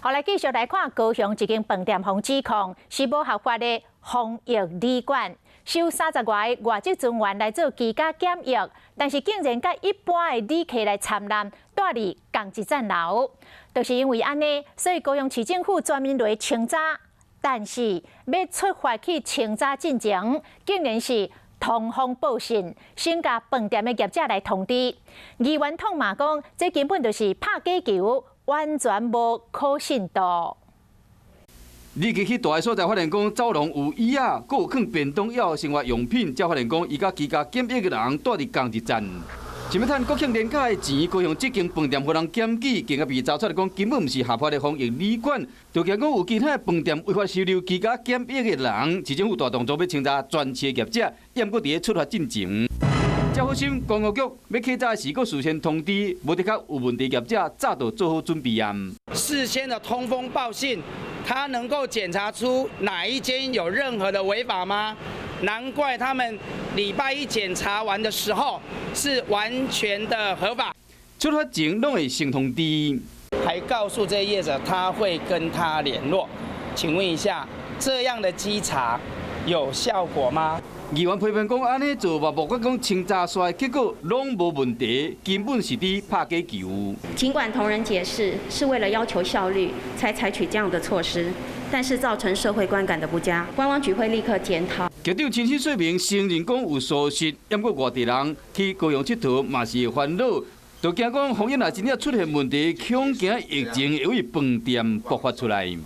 好，來繼續來看高雄一間飯店予指控是無合法的防疫旅館，收30外個外籍船員來做居家檢疫，但是竟然佮一般的旅客來參攬，蹛佇仝一層樓。就是因為按呢，所以高雄市政府專門來清查，但是欲出發去清查進前，竟然是通風報信，先共飯店的業者來通知。議員痛罵講，這根本就是拍假球，完全無可信度。你去蹛的所在，發現講走廊有椅仔，閣有放便當與生活用品，才發現講伊佮居家檢疫的人蹛佇仝一層。想欲趁國慶連假的錢，高雄這間飯店予人檢舉，更加被查出來講根本毋是合法的防疫旅館，就驚講有其他的飯店違法收留居家檢疫的人，市政府大動作欲清查全市業者，猶閣佇咧出發進前。才好心觀光局欲稽查時，閣事先通知，無的確有問題業者早就做好準備啊。事先的通風報信，他能夠檢查出哪一間有任何的違法嗎？難怪他們禮拜一檢查完的時候是完全的合法。出發前攏會先通知，還告訴這些業者他會跟他聯絡。請問一下，這樣的稽查有效果嗎？議員批評講，按呢做嘛，無管講清查出來結果攏無問題，根本是佇拍假球。儘管同仁解釋是為了要求效率才採取這樣的措施，但是造成社會觀感的不佳，觀光局會立刻檢討。局長陳新說明承認講有疏失，毋過外地人去高雄𨑨迌嘛是會煩惱，就驚講防疫若真正出現問題，恐驚疫情會為飯店爆發出來。